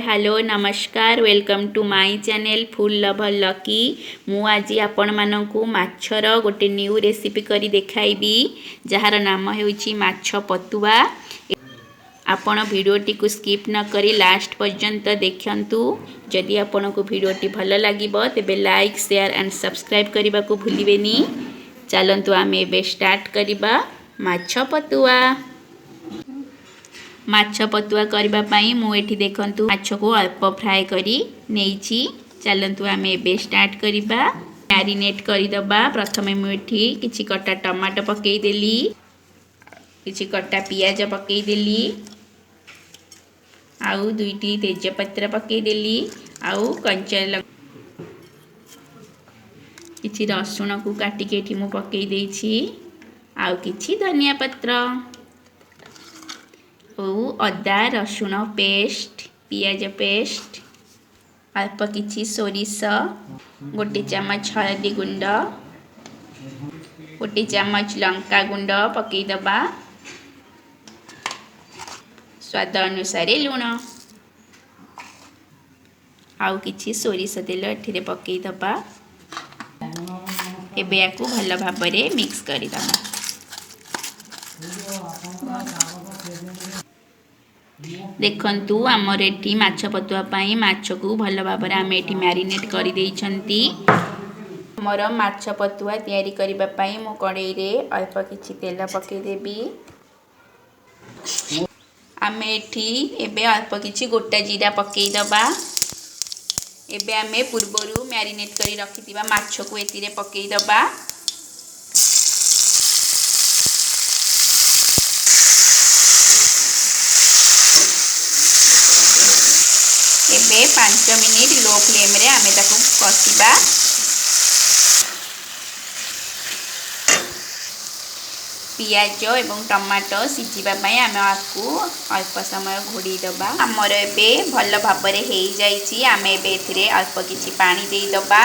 Hello, ନମସ୍କାର। Welcome to my channel Food Lover Lucky। ମୁଁ ଆଜି ଆପଣମାନଙ୍କୁ ମାଛର ଗୋଟେ ନ୍ୟୁ ରେସିପି କରି ଦେଖାଇବି, ଯାହାର ନାମ ହେଉଛି ମାଛ ପତୁଆ। ଆପଣ ଭିଡ଼ିଓଟିକୁ ସ୍କିପ୍ ନ କରି ଲାଷ୍ଟ ପର୍ଯ୍ୟନ୍ତ ଦେଖନ୍ତୁ। ଯଦି ଆପଣଙ୍କୁ ଭିଡ଼ିଓଟି ଭଲ ଲାଗିବ, ତେବେ ଲାଇକ୍, ସେୟାର ଆଣ୍ଡ ସବସ୍କ୍ରାଇବ୍ କରିବାକୁ ଭୁଲିବେନି। ଚାଲନ୍ତୁ, ଆମେ ଏବେ ଷ୍ଟାର୍ଟ କରିବା ମାଛ ପତୁଆ। ମାଛ ପତୁଆ କରିବା ପାଇଁ ମୁଁ ଏଠି ଦେଖନ୍ତୁ ମାଛକୁ ଅଳ୍ପ ଫ୍ରାଏ କରି ନେଇଛି। ଚାଲନ୍ତୁ, ଆମେ ଏବେ ଷ୍ଟାର୍ଟ କରିବା। ମ୍ୟାରିନେଟ୍ କରିଦେବା। ପ୍ରଥମେ ମୁଁ ଏଠି କିଛି କଟା ଟମାଟୋ ପକାଇଦେଲି, କିଛି କଟା ପିଆଜ ପକାଇଦେଲି, ଆଉ ଦୁଇଟି ତେଜପତ୍ର ପକାଇଦେଲି, ଆଉ କଞ୍ଚା କିଛି ରସୁଣକୁ କାଟିକି ଏଠି ମୁଁ ପକାଇ ଦେଇଛି, ଆଉ କିଛି ଧନିଆ ପତ୍ର ଆଉ ଅଦା ରସୁଣ ପେଷ୍ଟ, ପିଆଜ ପେଷ୍ଟ, ଅଳ୍ପ କିଛି ସୋରିଷ, 1 ଚାମଚ ହଳଦୀ ଗୁଣ୍ଡ, 1 ଚାମଚ ଲଙ୍କା ଗୁଣ୍ଡ ପକାଇଦେବା, ସ୍ୱାଦ ଅନୁସାରେ ଲୁଣ ଆଉ କିଛି ସୋରିଷ ତେଲ ଏଥିରେ ପକାଇଦେବା। ଏବେ ୟାକୁ ଭଲ ଭାବରେ ମିକ୍ସ କରିଦେବା। ଦେଖନ୍ତୁ, ଆମର ଏଠି ମାଛ ପତୁଆ ପାଇଁ ମାଛକୁ ଭଲ ଭାବରେ ଆମେ ଏଠି ମ୍ୟାରିନେଟ୍ କରିଦେଇଛନ୍ତି। ଆମର ମାଛ ପତୁଆ ତିଆରି କରିବା ପାଇଁ ମୁଁ କଡ଼େଇରେ ଅଳ୍ପ କିଛି ତେଲ ପକାଇଦେବି। ଆମେ ଏଠି ଏବେ ଅଳ୍ପ କିଛି ଗୋଟା ଜିରା ପକାଇଦେବା। ଏବେ ଆମେ ପୂର୍ବରୁ ମ୍ୟାରିନେଟ୍ କରି ରଖିଥିବା ମାଛକୁ ଏଥିରେ ପକାଇଦେବା। ଏବେ 5 ମିନିଟ୍ ଲୋ ଫ୍ଲେମ୍ରେ ଆମେ ତାକୁ କଷିବା। ପିଆଜ ଏବଂ ଟମାଟୋ ସିଝିବା ପାଇଁ ଆମେ ଆକୁ ଅଳ୍ପ ସମୟ ଘୋଡ଼େଇ ଦେବା। ଆମର ଏବେ ଭଲ ଭାବରେ ହେଇଯାଇଛି। ଆମେ ଏବେ ଏଥିରେ ଅଳ୍ପ କିଛି ପାଣି ଦେଇଦେବା।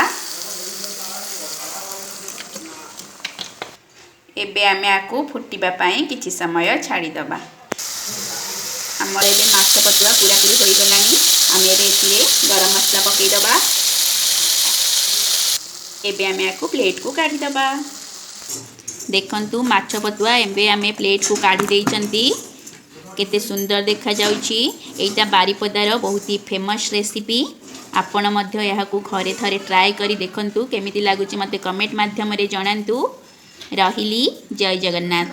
ଏବେ ଆମେ ଆକୁ ଫୁଟିବା ପାଇଁ କିଛି ସମୟ ଛାଡ଼ିଦେବା। ଆମର ଏବେ ମାଛ ପତୁଆ ପୁରାପୁରି ହୋଇଗଲାଣି। ଆମେ ଏବେ ଏଥିରେ ଗରମ ମସଲା ପକାଇଦେବା। ଏବେ ଆମେ ଆକୁ ପ୍ଲେଟ୍କୁ କାଢ଼ିଦେବା। ଦେଖନ୍ତୁ, ମାଛ ପତୁଆ ଏବେ ଆମେ ପ୍ଲେଟ୍କୁ କାଢ଼ି ଦେଇଛନ୍ତି। କେତେ ସୁନ୍ଦର ଦେଖାଯାଉଛି! ଏଇଟା ବାରିପଦାର ବହୁତ ହି ଫେମସ୍ ରେସିପି। ଆପଣ ମଧ୍ୟ ଏହାକୁ ଘରେ ଥରେ ଟ୍ରାଏ କରି ଦେଖନ୍ତୁ। କେମିତି ଲାଗୁଛି, ମୋତେ କମେଣ୍ଟ ମାଧ୍ୟମରେ ଜଣାନ୍ତୁ। ରହିଲି, ଜୟ ଜଗନ୍ନାଥ।